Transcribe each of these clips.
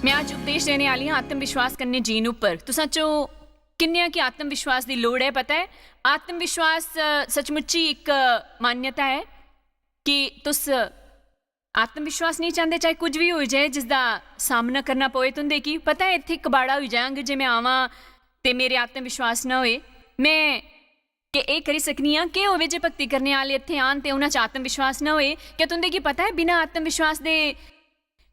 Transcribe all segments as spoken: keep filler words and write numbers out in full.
मैं अज्ज उपदेश देने आह्ली आं आत्म विश्वास कन्नै जीन उप्पर। तुसां चों किन्नेआं गी आत्म विश्वास दी लोड़ ऐ? पता ऐ, आत्म विश्वास, अ, सचमुच्ची इक, अ, मान्यता ऐ कि तुस आत्म विश्वास नेईं चांह्दे, चाहे कुछ बी होई जाए जिसदा सामना करना पवै तुं'दे गी। पता ऐ, इत्थै कबाड़ा होई जाए अगर जे मैं आवां ते मेरे आत्म विश्वास ना होए। मैं के एह् करी सकनी आं? केह् होवे जे भक्ति करने आह्ले इत्थै आन ते उ'नें च आत्म विश्वास ना होए? क्या तुं'दे गी पता ऐ, बिना आत्म विश्वास दे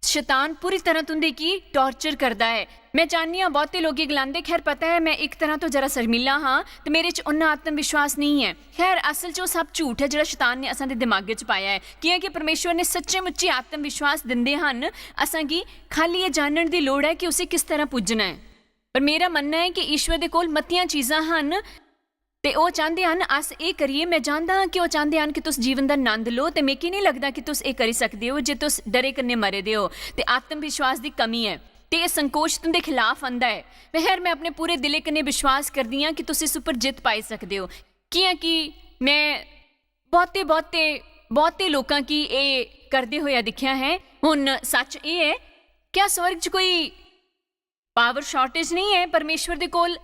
शैतान पूरी तरह तुं'दे गी टॉर्चर करदा ऐ? मैं चाह्न्नी आं, बहुते लोक एह् गलांदे, "खैर, पता ऐ, मैं इक तरह तो जरा शर्मिला हां ते मेरे च उन्ना आत्म विश्वास नेईं ऐ।" खैर, असल च ओह् सब झूठ ऐ जेह्ड़ा शैतान ने असां दे दिमागे च पाया ऐ, कि'यां कि परमेश्वर ने सच्चे मुच्चे आत्म विश्वास दिंदे हन। असां गी खाली एह् जानन दी लोड़ ऐ कि उसी किस तरह पुज्जना ऐ। पर मेरा मन्नना ऐ कि ईश्वर दे कोल मतियां चीजां हन ते ओह् चांह्दे हन अस एह् करिए। मैं जानदा हां कि ओह् चांह्दे हन कि तुस जीवन दा नंद लो, ते मिगी नेईं लगदा कि तुस एह् करी सकदे ओ जे तुस डरे कन्नै मरे दे ओ ते आत्म विश्वास दी कमी ऐ ते एह् संकोच तुं'दे खिलाफ आंदा ऐ। मैं, खैर, मैं अपने पूरे दिलै कन्नै विश्वास करदी आं कि तुस इस उप्पर जित्त पाई सकदे ओ, कि'यां कि मैं बहुते, बहुते, बहुते लोकां गी एह् करदे होया दिक्खेआ ऐ। हुन सच एह् ऐ, क्या स्वर्ग च कोई पावर शार्टेज नेईं ऐ? परमेश्वर दे कोल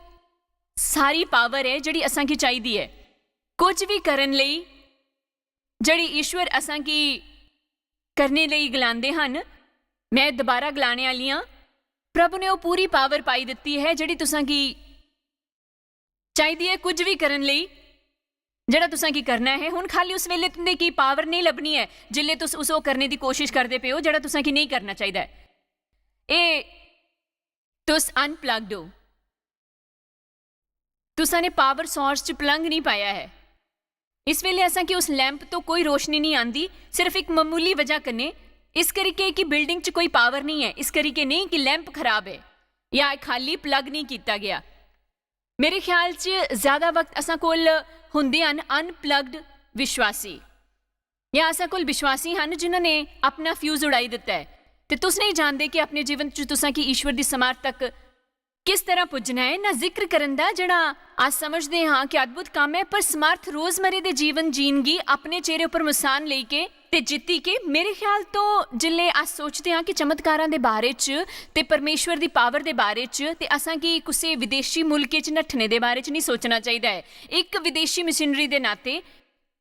सारी पावर ऐ जेह्ड़ी असां गी चाहिदी ऐ कुछ बी करन लेई, जेह्ड़ी ईश्वर असां गी करने लेई गलांदे हन। मैं दोबारा गलाने आह्ली आं, प्रभु ने ओह् पूरी पावर पाई दित्ती ऐ जेह्ड़ी तुसां गी चाहिदी ऐ कुछ बी करन लेई, जेह्ड़ा तुसां गी करना ऐ। हुन खाली उस वेले तुं'दे गी पावर नेईं लब्भनी ऐ जिसले तुस उस ओह् करने दी कोशिश करदे पे ओ जेह्ड़ा तुसां गी नेईं करना चाहिदा ऐ। एह् तुस अनप्लग्ड ओ, तुसां ने पावर सोर्स च प्लंग नेईं पाया ऐ। इस वेले असां गी उस लैंप तो कोई रोशनी नेईं आंदी, सिर्फ इक मामूली वजह कन्नै। इस करिके कि बिल्डिंग च कोई पावर नेईं ऐ, इस करिके नेईं कि लैंप खराब ऐ या खाली प्लग नेईं कीता गेआ। मेरे ख्याल च ज्यादा वक्त असां कोल हुंदे हन अनप्लग्ड विश्वासी, या असां कोल विश्वासी हन जिन्हां ने अपना फ्यूज उड़ाई दित्ता ऐ। ते तुस नेईं जानदे कि अपने जीवन च तुसां गी ईश्वर दी समर्थ तक किस तरह पुज्जना ऐ। ना जिक्र करन दा, जेह्ड़ा अस समझदे हां कि अद्भुत कम्म ऐ, पर समर्थ रोजमर्रे दे जीवन जीन गी अपने चेहरे उप्पर मुसान लेई के ते जित्ती के। मेरे ख्याल तो जिल्ले अस सोचदे हां कि चमत्कारां दे बारे च ते परमेश्वर दी पावर दे बारे च, ते असां गी कुसै विदेशी मुल्के च नट्ठने दे बारे च नेईं सोचना चाहिदा ऐ। इक विदेशी मिशनरी दे नाते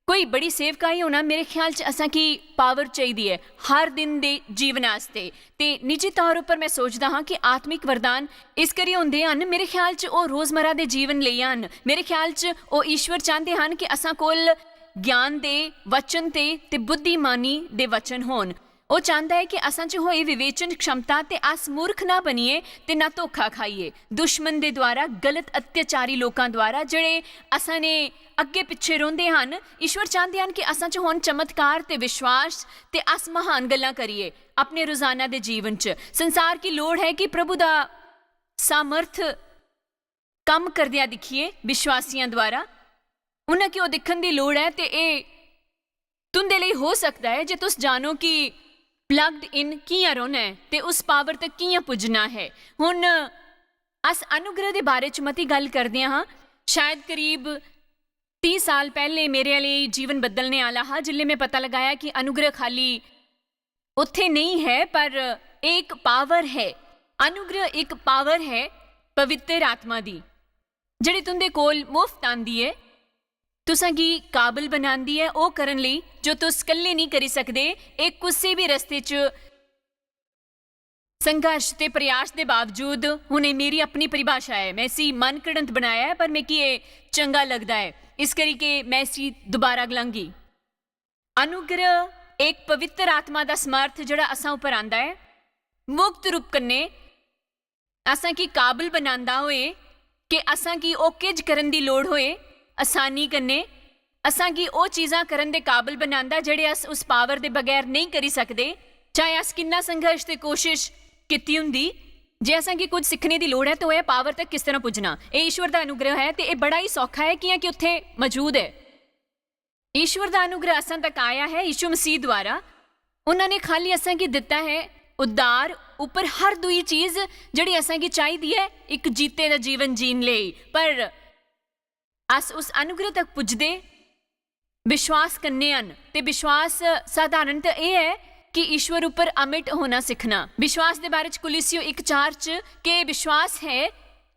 कोई बड़ी सेवकाई होना, मेरे ख्याल च असां गी पावर चाहिदी ऐ हर दिन दे जीवन आस्तै। ते निजी तौर उप्पर मैं सोचदा हां कि आत्मिक वरदान इस करी होंदे हन, मेरे ख्याल च ओह् रोजमर्रा दे जीवन लेई हन। मेरे ख्याल च ओह् ईश्वर चांह्दे हन कि असां कोल ज्ञान दे वचन ते, ते बुद्धिमानी दे वचन होन। ओह् चांह्दा ऐ कि असां च होई विवेचन क्षमता ते अस मूर्ख ना बनिए ते ना धोखा खाइए दुश्मन दे द्वारा, गलत अत्याचारी लोकां द्वारा, जेह्ड़े असां ने अग्गे पिच्छे रौंह्दे हन। ईश्वर चांह्दे हन कि असां च होन चमत्कार ते विश्वास, ते अस महान गल्लां करिए अपने रोजाना दे जीवन च। संसार गी लोड़ ऐ कि प्रभु दा सामर्थ कम्म करदिया दिक्खिए विश्वासियां द्वारा, उन्हें गी ओह् दिक्खन दी लोड़ ऐ। ते एह् तुं'दे लेई हो सकदा ऐ जे तुस जानो कि प्लग्ड इन कि'यां रौह्ना ऐ ते उस पावर तक कि'यां पुज्जना ऐ। हुन अस अनुग्रह दे बारे च मती गल्ल करदे हां। शायद करीब तीह साल पैह्ले मेरे लेई जीवन बदलने आह्ला हा, जिसलै में पता लगाया कि अनुग्रह खाली उत्थे नेईं है, पर एह् इक पावर है। अनुग्रह इक पावर है पवित्र आत्मा दी, जेह्ड़ी तुं'दे कोल मुफ्त आंदी ऐ, तुसां गी काबल बनांदी ऐ ओह् करन लेई जो तुस कल्ले नेईं करी सकदे। एह् कुसै बी रस्ते च संघर्ष ते प्रयास दे बावजूद, हुन एह् मेरी अपनी परिभाशा ऐ, मैं इसी मन घड़ंत बनाया ऐ, पर मिगी एह् चंगा लगदा ऐ, इस करी के मैं इसी दोबारा गलांगी। अनुग्रह इक पवित्र आत्मा दा समर्थ जेह्ड़ा असां उप्पर आंदा ऐ, मुक्त रूप कन्नै असां गी काबल बनांदा होए कि असां गी ओह् किज करन दी लोड़ होए, आसानी कन्नै असां गी ओह् चीजां करन दे काबल बनांदा जेह्ड़े अस उस पावर दे बगैर नेईं करी सकदे, चाहे अस किन्ना संघर्ष ते कोशिश कीती हुंदी। जे असां गी कुछ सिक्खने दी लोड़ ऐ, ते ओह् ऐ पावर तक किस तरह पुज्जना। एह् ईश्वर दा अनुग्रह ऐ, ते एह् बड़ा ही सौखा ऐ, कि'यां कि उत्थे मजूद ऐ। ईश्वर दा अनुग्रह असां तक आया है यीशु मसीह द्वारा। उन्होंने खाली असां गी दित्ता है उद्धार उप्पर हर दूई चीज जेह्ड़ी असां गी चाहिदी ऐ इक जीते दा जीवन जीन लेई। पर अस उस अनुग्रह तक पुजदे विश्वास कन्नै हन। ते विश्वास साधारण ते एह् ऐ कि ईश्वर उप्पर अमिट होना सिक्खना। विश्वास दे बारे च कुलिसियो इक चार च के विश्वास है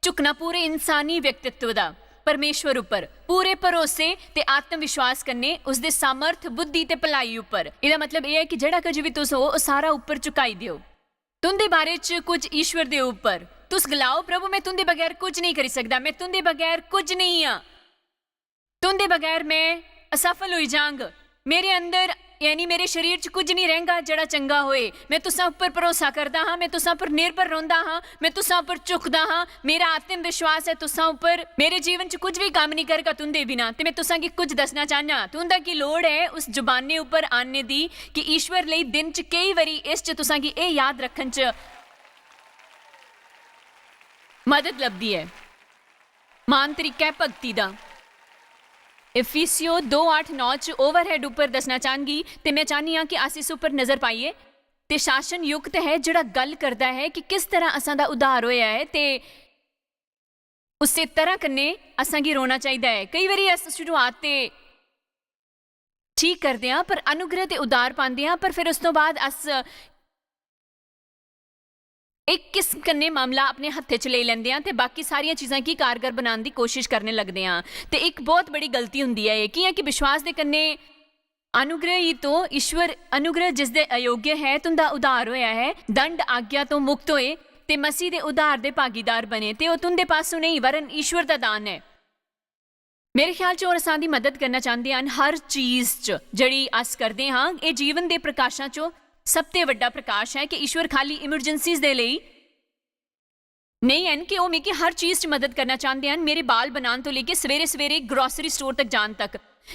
झुकना पूरे इंसानी व्यक्तित्व दा परमेश्वर उप्पर पूरे भरोसे ते आत्मविश्वास कन्नै उसदे सामर्थ, बुद्धि ते भलाई उप्पर। एह्दा मतलब एह् ऐ कि जेह्ड़ा कुछ बी तुस हो, ओह् सारा उप्पर झुकाई देओ। तुं'दे बारे च कुछ ईश्वर दे उप्पर। तुस गलाओ, "प्रभु, में तुं'दे बगैर कुछ नेईं करी सकदा, में तुं'दे बगैर कुछ नेईं आं।" तुं'दे बगैर में असफल होई जांग। मेरे अंदर, यानी मेरे शरीर च कुछ नहीं रैंह्गा जेह्ड़ा चंगा होए। में तुसां उप्पर भरोसा करदा हां, में तुसां उप्पर निर्भर रौंह्दा हां, में तुसां उप्पर झुकदा हां। मेरा आत्म विश्वास ऐ तुसां उप्पर। मेरे जीवन च कुछ भी कम्म नहीं करगा तुं'दे बिना। ते में तुसां गी कुछ दस्सना चाह्न्नां, तुं'दा की लोड़ ऐ उस जमाने उप्पर आने दी कि ईश्वर लेई दिन च केई बारी इस च तुसां गी एह् याद रक्खन च मदद लभदी ऐ। मान तरीका ऐ भक्ति दा। इफिसियो दो अट्ठ नौ च ओवरहेड उप्पर दस्सना चाह्नगी ते में चाह्न्नी आं कि अस इस उप्पर नजर पाइए। ते शासन युक्त है जेह्ड़ा गल्ल करदा है कि किस तरह असां दा उद्धार होया ऐ ते उस्सै तरह कन्नै असां गी रोना चाहिदा ऐ। केई बारी अस शुरुआत ते ठीक करदे आं, पर अनुग्रह ते उद्धार पांदे आं, पर फिर उस तो बाद अस इक किस्म कन्नै मामला अपने हत्थे च लेई लैंदे आं ते बाकी सारियां चीजां गी कारगर बनाने दी कोशिश करने लगदे आं। ते इक बहुत बड़ी गलती हुंदी ऐ एह्। कि'यां कि विश्वास दे कन्नै अनुग्रह ही तो ईश्वर, अनुग्रह जिसदे अयोग्य है, तुं'दा उद्धार होया है, दंड आज्ञा तो मुक्त होए ते मसीह दे उद्धार दे भागीदार बने, ते ओह् तुं'दे पासों नेईं, वरन ईश्वर दा दान ऐ। मेरे ख्याल च होर असां दी मदद करना चांह्दे हन हर चीज च जेह्ड़ी अस करदे हां। एह् जीवन दे प्रकाशां चों सब ते बड्डा प्रकाश ऐ कि ईश्वर खाली इमरजेंसीज दे लेई नेईं हन कि ओह् मिगी हर चीज च मदद करना चांह्दे हन, मेरे बाल बनान तो लेके सवेरे सवेरे ग्रोसरी स्टोर तक जान तक,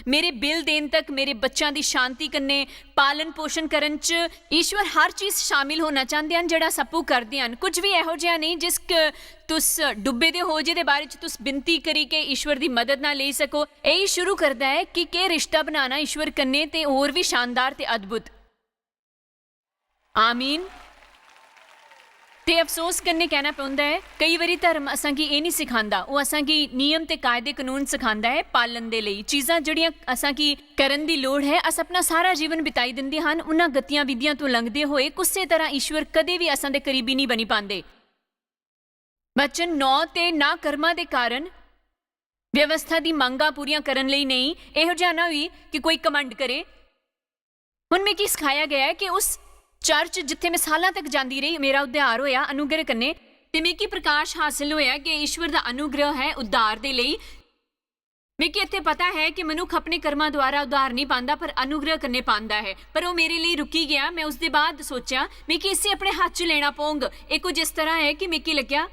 मेरे बिल देन तक, मेरे बच्चें दी शांति कन्नै पालन पोषण करन च ईश्वर हर चीज शामिल होना चांह्दे हन जेह्ड़ा अस आपूं करदे हन। कुछ बी एहो जेहा नेईं जिस क-, तुस डुब्बे दे हो जेह्दे बारे च तुस बिनती करी के ईश्वर दी मदद ना लेई सको। एही शुरू करदा ऐ कि केह् रिश्ता बनाना ईश्वर कन्नै ते होर बी शानदार ते अद्भुत। आमीन। ते अफसोस कन्नै कहना पौंदा ऐ, केई बारी धर्म असां गी एह् निं सखांदा, ओह् असां गी नियम ते कायदे कानून सखांदा ऐ पालन दे लेई। चीजां जेह्ड़ियां असां गी करन दी लोड़ ऐ, अस अपना सारा जीवन बिताई दिंदे हन उन्हां गतियां विधियां तो लंघदे होए कुसै तरह ईश्वर कदे बी असां दे करीबी निं बनी पांदे। वचन नौ ते ना कर्मा दे कारण व्यवस्था दी मंगां पूरियां करन लेई नेईं, एहो जिहा ना होई कि कोई घमंड करे। हुन मिगी सखाया गया ऐ कि उस चर्च जित्थै में सालां तक जांदी रेही, मेरा उद्धार होया अनुग्रह कन्नै, ते मिगी प्रकाश हासल होया कि ईश्वर दा अनुग्रह ऐ उद्धार दे लेई। मिगी इत्थै पता ऐ कि मनुक्ख अपने कर्मां द्वारा उद्धार नेईं पांदा, पर अनुग्रह कन्नै पांदा ऐ। पर ओह् मेरे लेई रुकी गेआ। में उसदे बाद सोचेआ, "मिगी इसी अपने हत्थ च लेना पौंग।" एह् कुछ इस तरह ऐ कि मिगी लग्गेआ,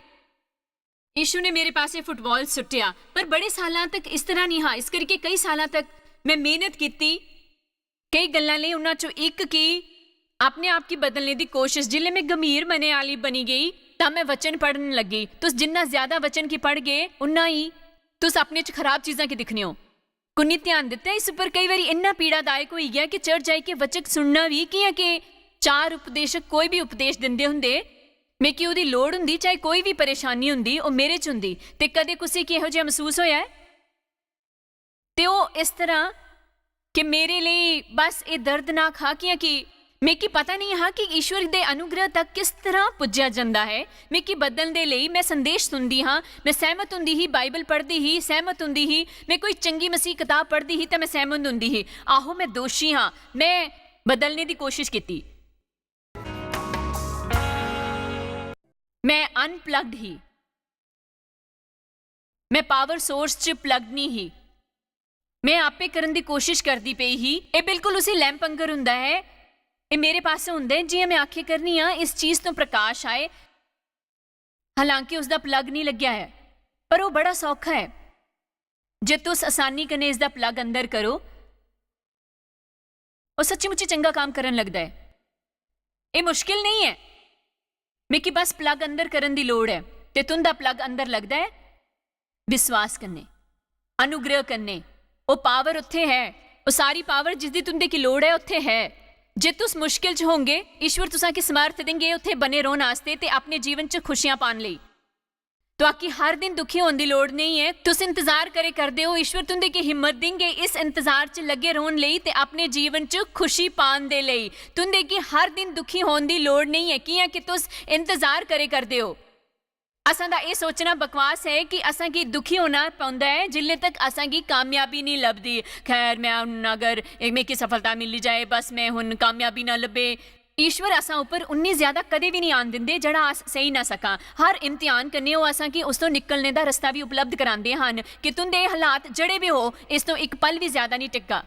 यीशु ने मेरे पासै फुटबाल सुट्टेआ, पर बड़े सालां तक इस तरह निं हा। इस करियै केई सालां तक में मेहनत कीती। केई गल्लां लेई उन्हां चों इक कि अपने आप गी बदलने दी कोशश। जिसलै में गंभीर मनै आह्ली बनी गेई, तां में वचन पढ़न लगी। तुस जिन्ना ज्यादा वचन गी पढ़गे, उन्ना ही तुस अपने च खराब चीजां गी दिक्खने ओ। कुन्नी ध्यान दित्ता इस पर? केई बारी इन्ना पीड़ादायक होई गेआ कि चर्च जाई के वचन सुनना बी, कि'यां कि चार उपदेशक कोई बी उपदेश दिंदे हुंदे, मिगी ओह्दी लोड़ हुंदी, चाहे कोई बी परेशानी हुंदी, ओह् मेरे च हुंदी। ते कदें कुसै गी एहो जेहा मसूस होया ऐ? ते ओह् इस तरह कि मेरे लेई बस एह् दर्दनाक हा, कि'यां कि मिगी पता नेईं हा कि ईश्वर दे अनुग्रह तक किस तरह पुज्जेआ जंदा ऐ। मिगी बदलने दे लेई में संदेश सुनदी हां, में सैह्मत हुंदी ही, बाइबल पढ़दी ही, सैह्मत हुंदी ही, में कोई चंगी मसीह कताब पढ़दी ही ते में सैह्मत हुंदी ही। आहो, में दोशी हां, में बदलने दी कोशिश कीती। मैं अनप्लग्ड ही। मैं पावर सोर्स च प्लग्ड नहीं ही। मैं आपे करन दी कोशिश करदी पेई ही। एह् बिल्कुल उसी लैंप आंगर हुंदा ऐ। एह् मेरे पासै हुंदा ऐ, जि'यां मैं आखे करनी आं, इस चीज तो प्रकाश आए। हालांकि उसदा प्लग नहीं लग्गेआ ऐ, पर ओह् बड़ा सौखा ऐ। जे तुस आसानी कन्नै इसदा प्लग अंदर करो, ओह् सच्ची मुच्ची चंगा काम करन लगदा ऐ। एह् मुश्किल नेईं ऐ। मिगी बस प्लग अंदर करन दी लोड़ ऐ, ते तुं'दा प्लग अंदर लगदा ऐ विश्वास कन्नै, अनुग्रह कन्नै। ओह् पावर उत्थै ऐ, ओह् सारी पावर जिसदी तुं'दे गी लोड़ ऐ, उत्थै ऐ। जे तुस मुश्किल च होंगे, ईश्वर तुसां गी समर्थ देंगे उत्थै बने रौह्न आस्तै ते अपने जीवन च खुशियां पान लेई। तुआकी हर दिन दुखी होने दी लोड़ नेईं ऐ। तुस इंतजार करे करदे ओ, ईश्वर तुंदे गी हिम्मत देंगे इस इंतजार च लग्गे रौहन लेई ते अपने जीवन च खुशी पान दे लेई। तुंदे गी हर दिन दुखी होने दी लोड़ नेईं ऐ, कि'यां कि तुस इंतजार करे करदे ओ। असां दा एह् सोचना बकवास ऐ कि असां गी दुखी होना पौंदा ऐ जिल्ले तक असां गी कामयाबी नेईं लभदी। खैर, मैं हुन अगर मिगी सफलता मिली जाए, बस मैं हुन कामयाबी ना लब्भे। ईश्वर असां उप्पर उन्नी ज्यादा कदे भी नेईं आन दिंदे जेह्ड़ा अस सेही ना सकां। हर इम्तिहान कन्नै ओह् असां गी उस तों निकलने दा रस्ता भी उपलब्ध करांदे हन कि तुंदे एह् हालात जेह्ड़े भी हो, इस तों इक पल भी ज्यादा नेईं टिकगा।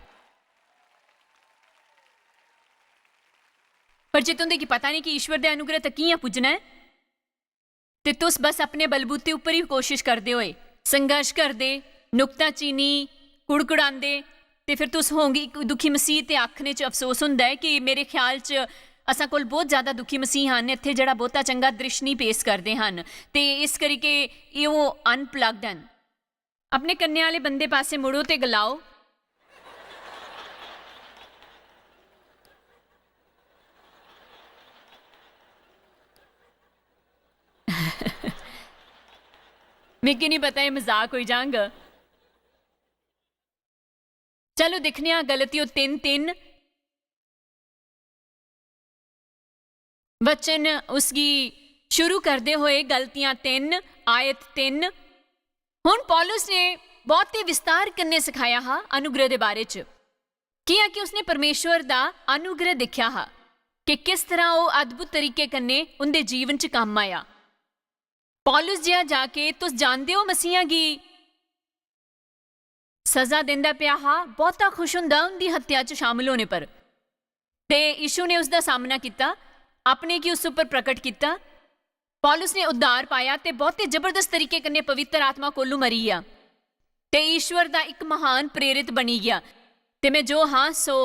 पर जे तुंदे गी पता नेईं कि ईश्वर दे अनुग्रह तक कि'यां पुज्जना ऐ, ते तुस बस अपने बलबूते उप्पर ही कोशिश करदे होए संघर्ष करदे, नुक्ताचीनी, कुड़कुड़ांदे, ते फिर तुस होंगे इक दुखी मसीह ते आखने च अफसोस होंदा ऐ कि मेरे ख्याल च असां कोल बहुत ज्यादा दुखी मसीह हन इत्थे जेह्ड़ा बहुता चंगा दृश्य नेईं पेश करदे हन, ते इस करी के एह् ओह् अनप्लग्ड हन। अपने कन्ने आह्ले बंदे पासै मुड़ो ते गलाओ, मिगी निं पता एह् मजाक होई जांग। चलो दिक्खने आं, गलतियों तिन्न तिन्न। वचन उसगी शुरू करदे होए, गलतियां तिन्न, आयत तिन्न। हुन पौलुस ने बहुत ही विस्तार कन्नै सखाया हा अनुग्रह दे बारे च, कि'यां कि उसने परमेश्वर दा अनुग्रह दिक्खेआ हा कि किस तरह ओह् अद्भुत तरीके कन्नै उं'दे जीवन च कम्म आया। पौलुस जिहा जाके तुस जानदे ओ मसीहा गी सजा दिंदा पिया हा, बहुता खुश हुंदा उं'दी हत्या च शामिल होने पर। ते यीशु ने उसदा सामना कीता, अपने गी उस उप्पर प्रकट कीता। पौलुस ने उद्धार पाया ते बहुते जबरदस्त तरीके कन्नै पवित्र आत्मा कोलू मरी गेआ ते ईश्वर दा इक महान प्रेरित बनी गेआ। ते मैं जो हां सो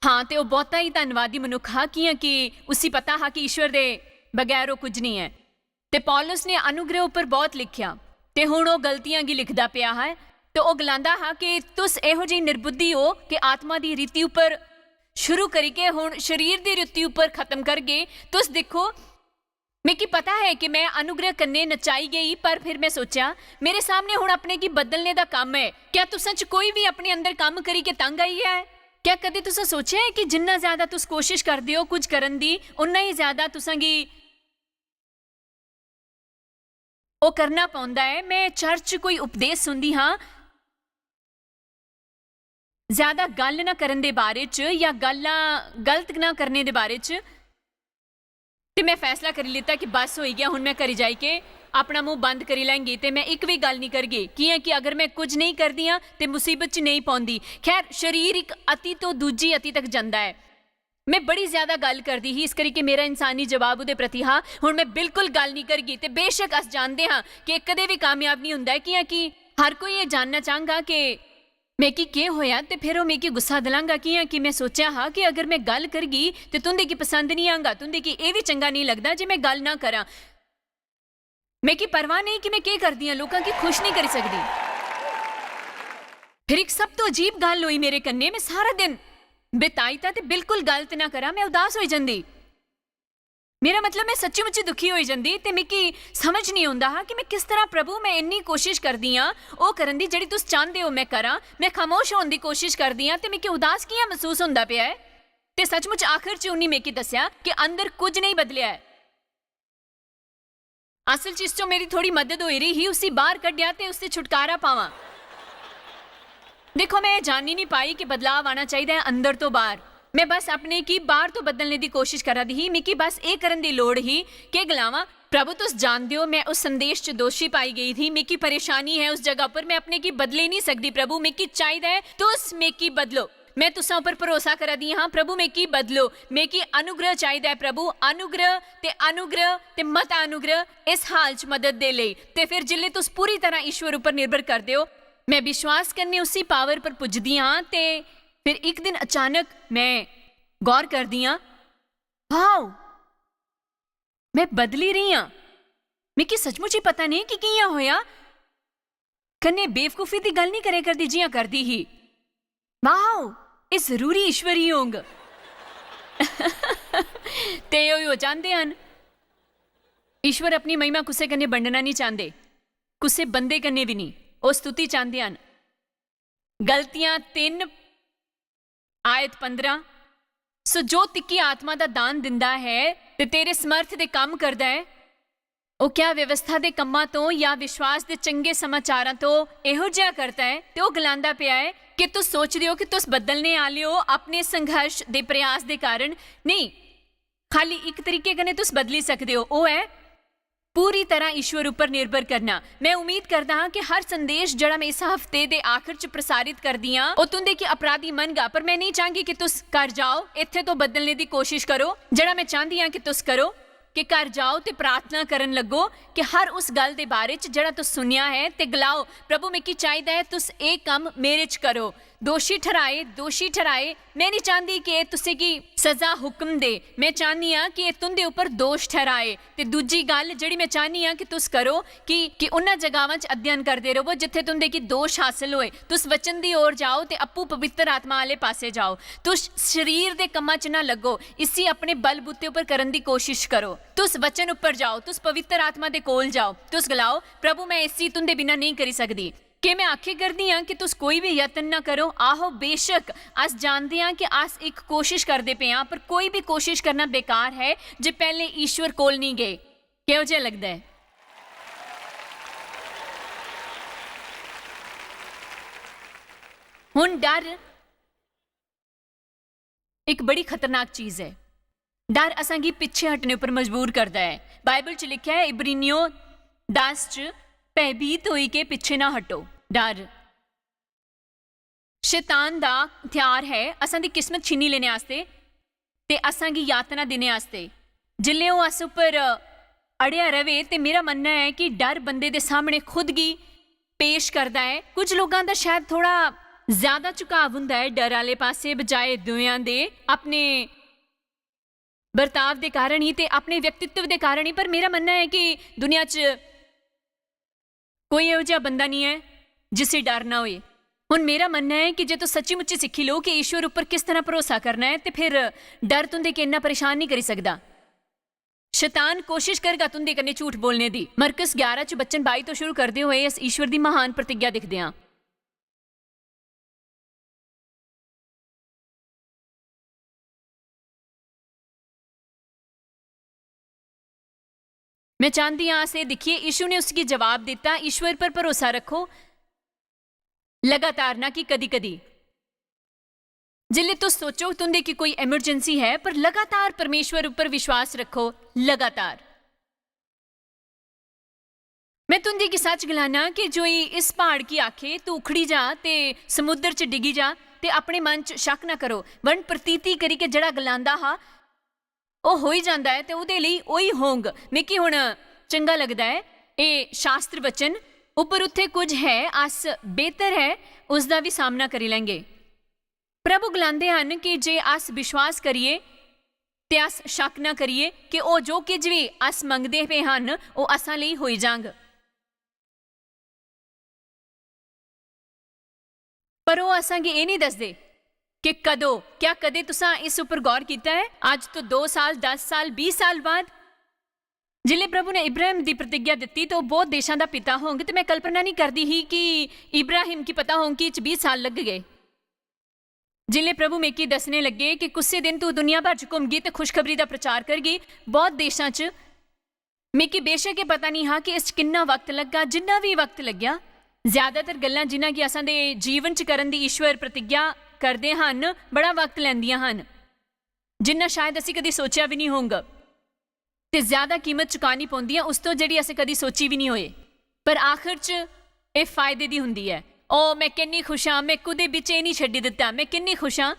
हां, ते ओह् बहुता ही धन्नवादी मनुक्ख हा, कि'यां कि उसी पता हा कि ईश्वर दे बगैर ओह् कुछ नहीं ऐ। ते पौलुस ने अनुग्रह उप्पर बहुत लिखेआ, ते हुन ओह् गलतियां गी लिखदा पिया हा। ते ओह् गलांदा हा कि तुस एहो जेही निर्बुद्धि ओ कि आत्मा दी रीति उप्पर शुरू करियै हुन शरीर दी रीति उप्पर खत्म करगे। तुस दिक्खो, मिगी पता है कि मैं अनुग्रह कन्नै नचाई गेई, पर फिर मैं सोचेआ, मेरे सामने हुन अपने गी बदलने दा कम्म ऐ। क्या तुसां च कोई बी अपने अंदर कम्म करियै तंग आई गेआ ऐ? क्या कदें तुसें सोचेआ ऐ कि जिन्ना ज्यादा तुस कोशिश करदे ओ कुछ करन दी, उन्ना ही ज्यादा तुसां गी ओह् करना पौंदा ऐ? मैं चर्च च कोई उपदेश सुनदी हां, ज्यादा गल्ल ना करन दे बारे च या गल्लां गलत ना करने दे बारे च, ते मैं फैसला करी लैता कि बस होई गेआ, हुन मैं घरै जाई के अपना मुंह बंद करी लैंगी ते मैं इक बी गल्ल नहीं करगी, कि'यां कि अगर मैं कुछ नहीं करदी हां ते मुसीबत च नहीं पौंदी। खैर, शरीर इक अति तो दूजी अति तक जंदा ऐ। मैं बड़ी ज्यादा गल्ल करदी ही, इस करी कि मेरा इंसानी जवाब ओह्दे प्रति हा। हुन मैं बिल्कुल गल्ल नहीं करगी, ते बेशक अस जानदे हां कि एह् कदें बी कामयाब नहीं हुंदा ऐ, कि'यां कि हर कोई एह् जानना चाहंगा कि मिगी केह् होया, ते फिर ओह् मिगी गुस्सा दिलांगा, कि'यां कि मैं सोचेआ हा कि अगर मैं गल्ल करगी ते तुं'दे गी पसंद नहीं आंगा, तुं'दे गी एह् बी चंगा नहीं लगदा जे मैं गल्ल ना करां। मिगी परवाह नेईं कि मैं केह् करदी आं, लोकां गी खुश नेईं करी सकदी। फिर इक सब तो अजीब गल्ल होई मेरे कन्नै, मैं सारा दिन बिताई ता ते बिल्कुल गल्ल ते ना करां, मैं उदास होई जंदी। मेरा मतलब, मैं सच्ची मुच्ची दुखी होई जंदी ते मिगी समझ नहीं औंदा हा कि मैं किस तरह, प्रभु, मैं इन्नी कोशिश करदी आं ओह् करन दी जेह्ड़ी तुस चांह्दे ओ मैं करां, मैं खामोश होने दी कोशिश करदी आं ते मिगी उदास कि'यां मसूस होंदा पेआ ऐ। ते सचमुच आखिर च उन्नी मिगी दस्सेआ कि अंदर कुछ नेईं बदलेआ ऐ। असल च इस चों मेरी थोड़ी मदद होई रही ही, उसी बाहर कड्ढेआ ते उससे छुटकारा पावां। दिक्खो, मैं एह् जानी नहीं पाई कि बदलाव आना चाहिदा ऐ अंदर तो बाहर। मैं बस अपने गी बाहर तो बदलने दी कोशिश करा दी ही। मिगी बस एह् करन दी लोड़ ही। केह् गलावां? प्रभु, तुस जानदे ओ, मैं उस संदेश च दोषी पाई गेई थी। मिगी परेशानी है उस जगह पर। मैं अपने गी बदली नहीं सकदी, प्रभु। मिगी चाहिदा ऐ, तुस मिगी बदलो। मैं तुसां उप्पर भरोसा करा दी हां, प्रभु, मिगी बदलो। मिगी अनुग्रह चाहिदा ऐ, प्रभु, अनुग्रह ते अनुग्रह ते मता अनुग्रह इस हाल च मदद दे लेई। ते फिर जिल्ले तुस पूरी तरह ईश्वर उप्पर निर्भर करदे ओ, मैं विश्वास कन्नै उसी पावर पर पुजदी हां ते फिर इक दिन अचानक मैं गौर करदी हां, वाओ, मैं बदली रही हां। मिगी सचमुच ही पता नेईं कि कि'यां होया। कन्नै बेवकूफी दी गल्ल नेईं करै करदी जि'यां करदी ही। वाओ, एह् जरूरी ईश्वरी होंग। ते ओह् चांह्दे हन। ईश्वर अपनी महिमा कुसै कन्नै बंडना नेईं चांह्दे। कुसै बंदे कन्नै बी नेईं। ओह् स्तुति चांह्दे हन। गलतियां तिन्न, आयत पंदरां। सो जो तिक्की आत्मा दा दान दिंदा है ते तेरे समर्थ दे कम्म करदा ऐ, ओह् क्या व्यवस्था दे कम्मां तो या विश्वास दे चंगे समाचारां तो एहो जिहा करदा ऐ? ते ओह् गलांदा पेआ ऐ कि तुस सोचदे ओ कि तुस बदलने आह्ले ओ अपने संघर्ष दे प्रयास दे कारण। नेईं, खाली इक तरीके कन्नै तुस बदली सकदे ओ, ओह् ऐ पूरी तरह ईश्वर उप्पर निर्भर करना। मैं उम्मीद करदा हां कि हर संदेश जेह्ड़ा मैं इस हफ्ते दे आखिर च प्रसारित करदी आं, ओह् तुं'दे गी अपराधी मनगा, पर मैं नेईं चांह्गी कि तुस घर जाओ, इत्थै तो बदलने दी कोशिश करो। जेह्ड़ा मैं चांह्दी आं कि तुस करो, कि घर जाओ ते प्रार्थना करन लगो कि हर उस गल्ल दे बारे च जेह्ड़ा तुस सुनेआ ऐ, ते गलाओ, "प्रभु, मिगी चाहिदा ऐ तुस एह् कम्म मेरे च करो।" दोशी ठहराए, दोशी ठहराए। मैं नहीं चाहती कि एह् तुसें गी सजा हुक्म दे। मैं चाहनी आं कि एह् तुं'दे उप्पर दोश ठहराए। ते दूजी गल्ल जेह्ड़ी मैं चाहनी आं कि तुस करो, कि, कि उन्हां जगहां च अध्ययन करदे रवो जित्थै तुं'दे गी दोश हासल होए। तुस वचन दी ओर जाओ ते अप्पू पवित्र आत्मा आह्ले पासै जाओ। तुस शरीर दे कम्मां च ना लगो, इसी अपने बलबूते उप्पर करन दी कोशिश करो। तुस वचन उप्पर जाओ, तुस पवित्र आत्मा दे कोल जाओ, तुस गलाओ, "प्रभु, मैं इसी तुं'दे बिना नेईं करी सकदी।" के मैं आखे करदी आं कि तुस कोई भी यत्न ना करो? आहो, बेशक अस जानदे आं कि अस इक कोशिश करदे पे आं, पर कोई भी कोशिश करना बेकार है जे पैहले ईश्वर कोल नेईं गे। केहो जेहा लगदा ऐ? हुन डर इक बड़ी खतरनाक चीज ऐ। डर असांगी पिच्छे हटने उप्पर मजबूर करदा ऐ। बाइबल च लिखेआ ऐ, इब्रीनियो दस च, "भयभीत होई के पिच्छे ना हटो।" डर शैतान दा हथियार है असां दी किस्मत छीनी लेने आस्तै ते असांगी यातना देने आस्तै। जिसलै ओह् अस उप्पर अड़ेआ रवे, ते मेरा मन्नना ऐ कि डर बंदे दे सामने खुद गी पेश करदा ऐ। कुछ लोकां दा शायद थोड़ा ज्यादा झुकाव हुंदा ऐ डर आह्ले पासै बजाए दुएआं दे, अपने बर्ताव दे कारण ही ते अपने व्यक्तित्व दे कारण ही। पर मेरा मन्नना ऐ कि दुनिया च कोई एहो जेहा बंदा निं ऐ जिसी डर ना होए। हुन मेरा मन्नना ऐ कि जे तुस सच्ची मुच्ची सिक्खी लो कि ईश्वर उप्पर किस तरह भरोसा करना ऐ, ते फिर डर तुं'दे गी इन्ना परेशान निं करी सकदा। शैतान कोशिश करगा तुं'दे कन्नै झूठ बोलने दी। मरकुस ग्यारह च वचन बाई तो शुरू करदे होए अस ईश्वर दी महान प्रतिज्ञा दिखदे आं। मैं चांह्दी आं अस एह् दिक्खिए, यीशु ने उसगी जवाब दित्ता, "ईश्वर पर भरोसा रक्खो, लगातार, ना कि कदी-कदी।" जिसलै तुस सोचो तुं'दे कि कोई emergency है, पर लगातार परमेश्वर उप्पर विश्वास रक्खो, लगातार। मैं तुं'दे गी सच गलाना कि जोई इस प्हाड़ गी आखे, "तू उखड़ी जा ते समुद्र च डिगी जा," ते अपने मन च शक ना करो, वरन प्रतीति करी के जेह्ड़ा गलांदा हा, ओह् होई जांदा ऐ ते ओह्दे लेई ओही होंग। मिगी हुन चंगा लगदा ऐ एह् शास्त्र वचन, उप्पर उत्थै कुछ है, अस बेहतर ऐ उसदा बी सामना करी लैंगे। प्रभु गलांदे हन कि जे अस विश्वास करिए ते अस शक ना करिए कि ओह् जो किश बी अस मंगदे पे हन, ओह् असां लेई होई जांग। पर ओह् असांगी एह् निं दसदे कि कदों। क्या कदें तुसां इस उप्पर गौर कीता ऐ? अज्ज तो दो साल, दस साल, बीह् साल बाद, जिसलै प्रभु ने इब्राहिम दी प्रतिज्ञा दित्ती, तो ओह् बहुत देशां दा पिता होंग, ते मैं कल्पना निं करदी ही कि इब्राहिम गी पता होंग कि इच बीह् साल लग्ग गए। जिसलै प्रभु मिगी दस्सने लग्गे कि कुसै दिन तू दुनिया भर च घूमगी ते खुशखबरी दा प्रचार करगी, बहुत देशां च, मिगी बेशक एह् पता निं हा कि इस च किन्ना वक्त लग्गा, जिन्ना बी वक्त लग्गेआ। ज्यादातर गल्लां जिन्ना कि असां दे जीवन च करन दी ईश्वर प्रतिज्ञा करदे हन, बड़ा वक्त लैंदियां हन, जिन्ना शायद असीं कदी सोचेआ बी निं होंग। ते ज्यादा कीमत चुकानी पौंदी ऐ उस तो जेह्ड़ी असें कदी सोची बी निं होए। पर आखिर च एह् फायदे दी हुंदी ऐ। ओ, मैं किन्नी खुश आं, मैं कुदै बिच एह् निं छड्डी दित्ता, मैं किन्नी खुश आं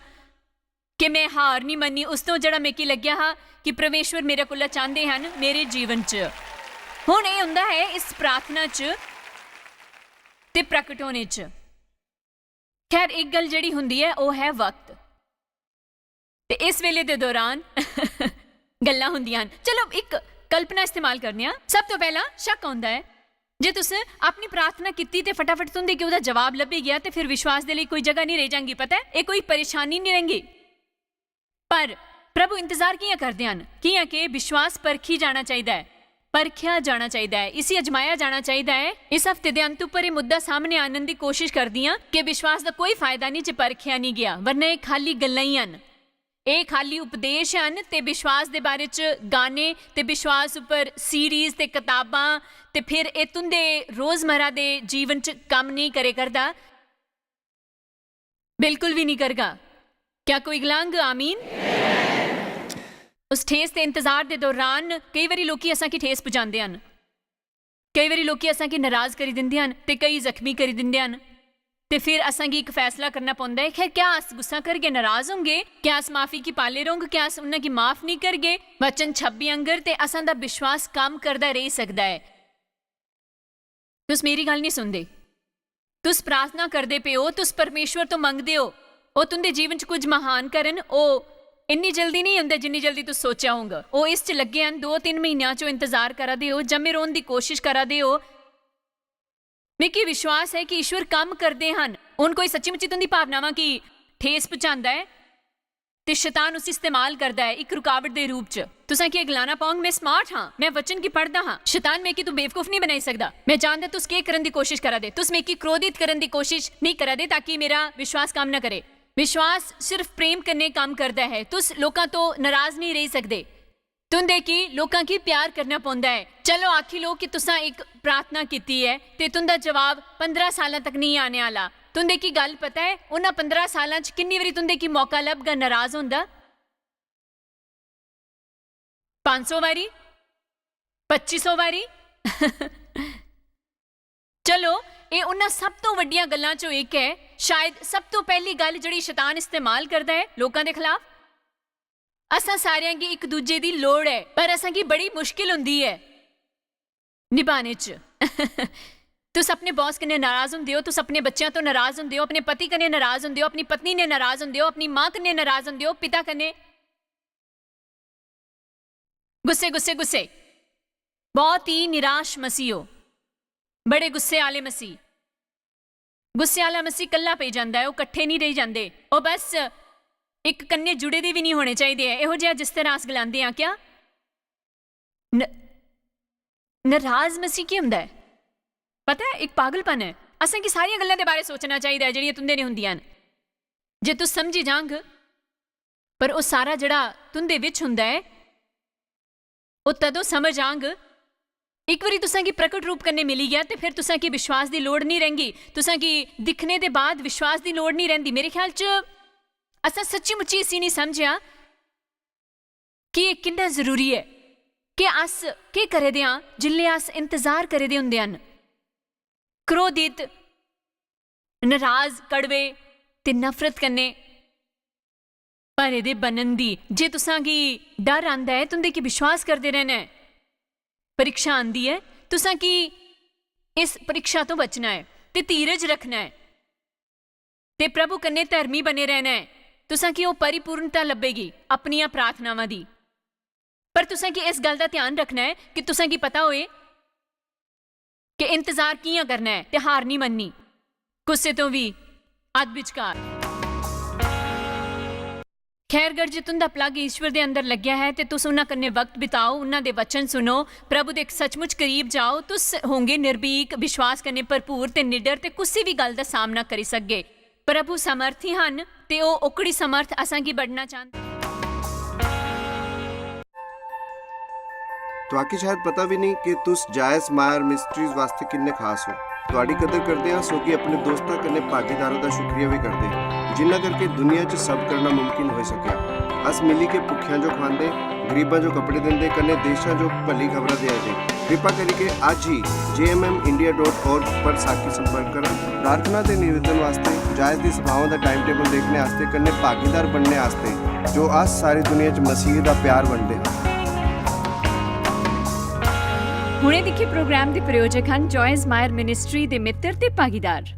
कि मैं हार निं मन्नी उस तो जेह्ड़ा मिगी लग्गेआ हा कि परमेश्वर मेरे कोला चांह्दे हन मेरे जीवन च। हुन एह् हुंदा ऐ इस प्रार्थना च ते प्रकट होने च। खैर, इक गल्ल जेह्ड़ी हुंदी ऐ, ओह् है वक्त। ते इस वेले दे दौरान गल्लां हुंदियां न। चलो, इक कल्पना इस्तेमाल करने आं। सब तो पैह्ला शक औंदा ऐ जे तुस अपनी प्रार्थना कीती ते फटाफट तुं'दे गी ओह्दा जवाब लब्भी गेआ ते फिर विश्वास दे लेई कोई जगह निं रेही जांगी। पता ऐ, एह् कोई परेशानी निं रैंह्गी। पर प्रभु इंतजार कि'यां करदे हन? कि'यां के विश्वास परखी जाना चाहिदा ऐ। परखेआ जाना चाहिदा ऐ, इसी अजमाया जाना चाहिदा ऐ। इस हफ्ते दे अंत उप्पर एह् मुद्दा सामने आनन दी कोशिश करदी आं कि विश्वास दा कोई फायदा निं जे परखेआ निं गेआ, वरना एह् खाल्ली गल्लां ही हन। एह् खाल्ली उपदेश हन ते विश्वास दे बारे च गाने ते विश्वास उप्पर सीरीज ते कताबां ते फिर एह् तुं'दे रोजमर्रा दे जीवन च कम्म नेईं करे करदा। बिल्कुल बी निं करगा। क्या कोई गलांग आमीन? उस ठेस ते इंतजार दे दौरान केई बारी लोकी असां गी ठेस पुजांदे हन। केई बारी लोकी असां गी नराज करी दिंदे हन ते केई जख्मी करी दिंदे हन। ते फिर असां गी इक फैसला करना पौंदा ऐ, खैर, क्या अस गुस्सा करगे, नराज होंगे? क्या अस माफी गी पाले रौंह्ग? क्या अस उन्हां गी माफ नेईं करगे? वचन छब्बी आंगर ते असां दा विश्वास कम्म करदा रेही सकदा ऐ। तुस मेरी गल्ल नेईं सुनदे। तुस प्रार्थना करदे पे ओ, तुस परमेश्वर तो मंगदे ओ, ओह् तुं'दे जीवन च कुछ महान करन। ओह् इन्नी जल्दी नेईं होंदे जिन्नी जल्दी तुस सोचेआ होंग। ओह् इस च लग्गे हन, दो तिन्न म्हीनेआं च ओह् इंतजार करा दे ओ, जमे रौह्न दी कोशिश करा दे ओ। मिगी विश्वास ऐ कि ईश्वर कम्म करदे हन। हून कोई सच्ची मुच्ची तुं'दी भावनावां गी ठेस पहुंचांदा ऐ ते शैतान उसी इस्तेमाल करदा ऐ इक रुकावट दे रूप च। तुसें केह् गलाना पौंग, "में स्मार्ट हां, में वचन गी पढ़दा हां।" शैतान मिगी तू बेवकूफ नहीं बनाई सकदा। में जानदा तुस केह् करन दी कोशिश करा दे। तुस मिगी क्रोधित करन दी कोशिश नहीं करा दे ताकि मेरा विश्वास कम्म ना करे। विश्वास सिर्फ प्रेम कन्नै कम्म करदा ऐ। तुस लोकां तो नाराज नहीं रेही सकदे। तुं'दे गी लोकां गी प्यार करना पौंदा ऐ। चलो, आखी लो कि तुसां इक प्रार्थना कीती ऐ ते तुं'दा जवाब पंदरां सालां तक नेईं आने आह्ला। तुं'दे गी गल्ल पता ऐ, उन्हां पंदरां सालां च किन्नी बारी तुं'दे गी मौका लभगा नराज होंदा? पंज सौ बारी? पच्ची सौ बारी? चलो, एह् उन्हां सब तो वड्डियां गल्लां चों इक ऐ, शायद सब तो पैह्ली गल्ल जेह्ड़ी शैतान इस्तेमाल करदा ऐ लोकां दे खलाफ। असां सारेआं गी इक दूजे दी लोड़ ऐ, पर असां गी बड़ी मुश्किल होंदी ऐ निभाने च। तुस अपने बॉस कन्नै नाराज होंदे ओ, तुस अपने बच्चेआं तो नाराज होंदे ओ, अपने पति कन्नै नाराज होंदे ओ, अपनी पत्नी ने नाराज होंदे ओ, अपनी मां कन्नै नाराज होंदे ओ, पिता कन्नै। गुस्से, गुस्से, गुस्से। बहुत ही निराश मसीह ओ, बड़े गुस्से आह्ले मसीह। गुस्से आह्ला मसीह कल्ला पेई जंदा ऐ, ओह् कट्ठे निं रेही जंदे। ओह् बस इक कन्नै जुड़े दे बी निं होने चाहिदे ऐ। एहो जेहा जिस तरह अस गलांदे आं, क्या न-, नराज मसीह केह् होंदा ऐ? पता ऐ, इक पागलपन ऐ। असें गी सारियां गल्लां दे बारे सोचना चाहिदा ऐ जेह्ड़ियां तुं'दे नै होंदियां न। जे तुस समझी जांग, पर ओह् सारा जेह्ड़ा तुं'दे बिच होंदा ऐ, ओह् तदों समझ आंग, इक बारी तुसें गी प्रकट रूप कन्नै मिली गेआ ते फिर तुसें गी विश्वास दी लोड़ निं रैंह्गी, तुसें गी दिक्खने दे बाद विश्वास दी लोड़ निं रैंह्दी। मेरे ख्याल च असें सच्ची मुच्ची इसी निं समझेआ कि एह् किन्ना जरूरी ऐ कि अस केह् करै दे आं जिसलै अस इंतजार करै दे होंदे हन। क्रोधित, नराज, कड़वे ते नफरत कन्नै भरे दे बनन दी। जे तुसां गी डर आंदा ऐ, तुं'दे गी विश्वास करदे रैह्ना ऐ। परीक्षा आंदी ऐ, तुसां गी इस परीक्षा तो बचना ऐ ते धीरज रखना ऐ ते प्रभु कन्नै धर्मी बने रैह्ना ऐ। तुसां गी ओह् परिपूर्णता लब्भेगी अपनियां प्रार्थनावां दी। पर तुसां गी इस गल्ल दा ध्यान रखना ऐ कि तुसां गी पता होए कि इंतजार कि'यां करना ऐ ते हार निं मन्ननी कुसै तो बी अद्ध विचकार। खैरगढ़ जे तुं'दा प्लग ईश्वर दे अंदर लग्गेआ ऐ ते तुस उन्हां कन्नै वक्त बिताओ, उन्हां दे वचन सुनो, प्रभु दे सचमुच करीब जाओ, तुस होंगे निर्भीक, विश्वास कन्नै भरपूर ते निडर ते कुसै बी गल्ल दा सामना करी सकगे। प्रभु समर्थी हन ते ओह् ओकड़ी समर्थ असां गी बंडना चांह्दे। तुआकी शायद पता बी नेईं कि तुस जायस मायर मिस्ट्रीज वास्तै किन्ने खास ओ। तुआडी कदर करदे आं, सोगी अपने दोस्तां कन्नै भागीदारां दा शुक्रिया बी करदे, जिन्ना करके दुनिया च सब करना मुमकिन होई सकेआ। अस मिली के भुक्खेआं जो खुआंदे, गरीबां जो कपड़े दिंदे, कन्नै देशां जो भली खबरां देआ दे। कृपा करियै अज्ज ही J M M India dot org पर साकी संपर्क करा। प्रार्थना ते निवेदन वास्तै, जायस दी सभाओं दा टाइम टेबल देखने आस्तै, कन्नै भागीदार बनने आस्तै, जो अस सारी दुनिया च मसीह दा प्यार बंडदे हां। हुणे दिक्खे प्रोग्राम दे प्रायोजक हन जॉयस मायर मिनिस्ट्री दे मित्र ते भागीदार।